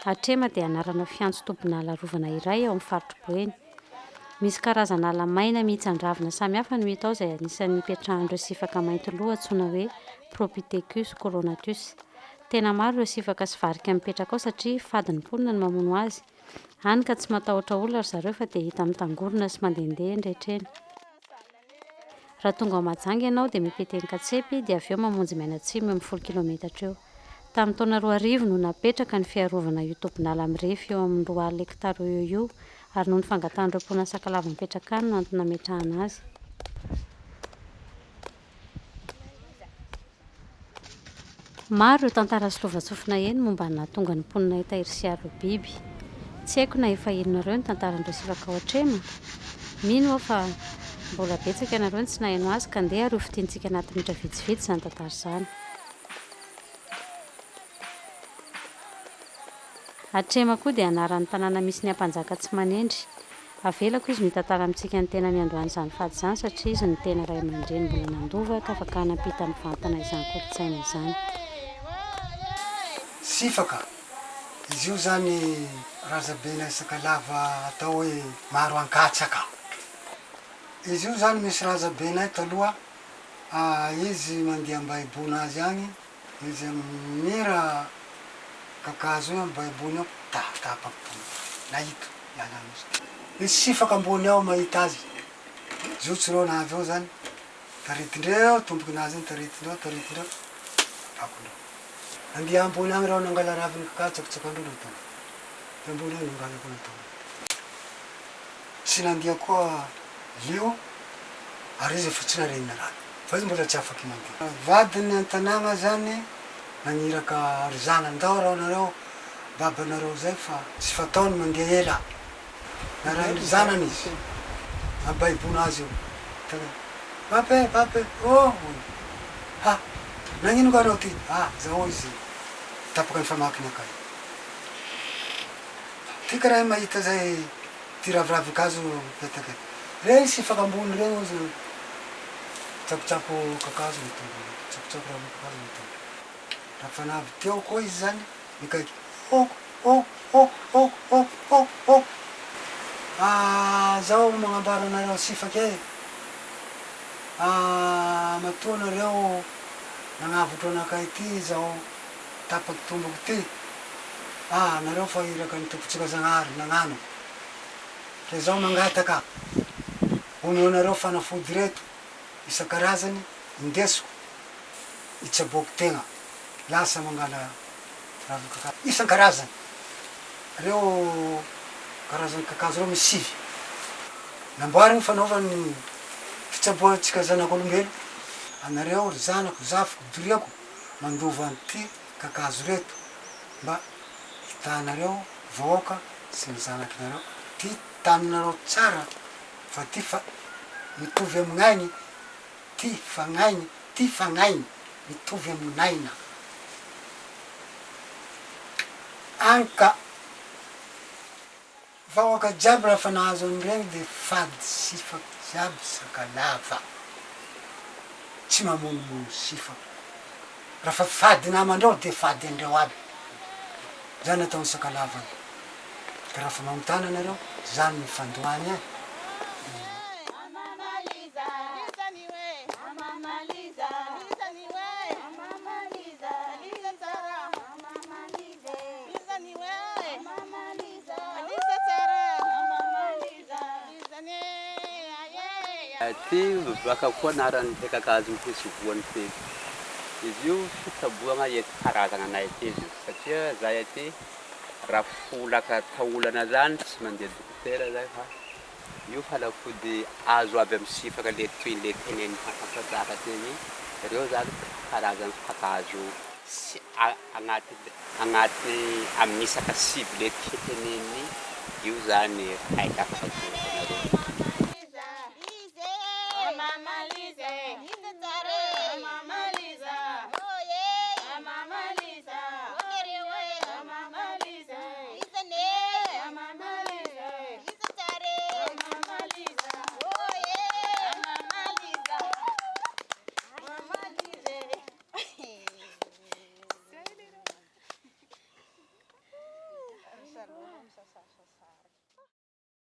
Atrema dia anarana fiantso tobin'ala arovana iray ao amin'ny faritr'i Boeny. Misy karazana ala maina mihitsan-dravina samihafa no hita ao izay anisan'ny ipetrahan'ireo sifaka mainty loha antsoina hoe Propithecus coronatus. Tena maro ireo sifaka sy varika mipetraka ao satria fady ny mponina ny mamono azy. Hany ka tsy matahotra olona ry zareo fa dia hita mitangorona sy mandehandeha eny rehetra eny. Raha tonga ao Mahajanga ianao dia mipety eny Katsepy dia avy eo mamonjy mianatsimo eo amin'ny folo kilometatra eo. Tamin'ny taona 2000 no napetraka ny fiarovana io tobin'ala mirefy eo amin'ny 20 hektara eo eo io ary noho ny fangatahan'ireo mponina Sakalava mipetraka any no antony nametrahana azy. Maro ireo tantara sy lovantsofina heno momba ny nahatonga ny mponina hitahiry sy hiaro ireo biby. Tsy haiko na efa henonareo ny tantaran'ireo sifaka ao Atrema? Mino aho fa mbola betsaka ianareo no tsy naheno azy ka ndeha ary ho fintinitsika anaty minitra vitsivitsy izany tantara izany. Atrema koa dia anaran'ny tanàna misy ny Ampanjaka tsy manendry. Avelako izy no hitantara amintsika ny tena niandohan'izany fady izany satria izy no tena ray aman-dreny mbola nandova ka afaka hanampita mivantana izany kolontsaina izany. Sifaka, izy io izany razambenay Sakalava atao hoe Maroankatsaka. Izy io izany misy razambenay taloha, izy mandeha am-baibona azy agny, Izy mira kakazo io am baibony ao da tapaky tomboky nahita miala nosy misy sifaka ambony ao mahita azy zotso reo navy eo zany taritindreo tombokinazy iny taritindreo taritindreo pakondreo nandia ambony agny reo nangala raviny kakazo tsakotsakandreo nataony de ambony agny nangala koa nataony Tsy nandia koa Lio ary izy efa tsy narenina rano fa izy mbola tsy afaky mandia. Vadiny an-tanàgna zany nagniraka ry zanany, ndao rô nareo babanareo zay fa tsy fataony mandeha ela. Narahin-dry zanany izy, ambaibona azy eo. Tena, Baba e, baba e, oh! hoy. Ha! Nagnino nga anao ty? Ah, zao izy tapaka ny famakiny akay. Ty karaha mahita zay Ty raviravin-kazo mipetaka eto. Regny sifaka ambony regny ozy mitsakotsako kakazo ny tompony, mitsakotsako ravin-kakazo ny tompony. Raha fa avy teo koa izy zany mikaiky ok ok ok ok ok ok ok. Ah zao magnambara anareo sifaka e! Ah matoa nareo nagnavotro anakahy ty zao tapaky tomboko ty. Ah nareo fa iraka ny Tompontsika Zagnahary nagnano ke zao mangataka omeonareo fanafody reto isan-karazany indesiko itsaboako tegna lasa mangala ravin-kakazo isan-karazany reo karazany kakazo reo misy sivy namboarigny fanaovany fitsaboantsika zanak'olombelo anareo ry zanako zafiko doriako mandova an'ity kakazo reto mba hitanareo vahoaka sy ny zanakinareo ty taninareo tsara fa ty fa mitovy amin'ainy ty fagnainy ty fagnainy mitovy amin'aina any ka Vahoaka jiaby raha fa nahazo an'iregny de fady sifaka jiaby sakalava tsy mamonomono sifaka raha fa fady namandreo de fady andreo aby zany ataony sakalava io ka raha fa magnotany anareo zany ny fandoany eh. Ty vaka koa anaran'ny kakazo misy voany ty. Izy io fitsaboana entim-paharazana anay aty izy io satria zahay aty raha folaka taolana zany tsy mandeha dokotera zahay fa io fanafody azo avy amin'ny sifaka le toy le tenenin'ny mpampianatra teo igny, reo zany karazana kakazo tsy Agnaty agnaty amin'ny isaka sivy le teneniny io zany haiko afaka atoroko anareo. aloha.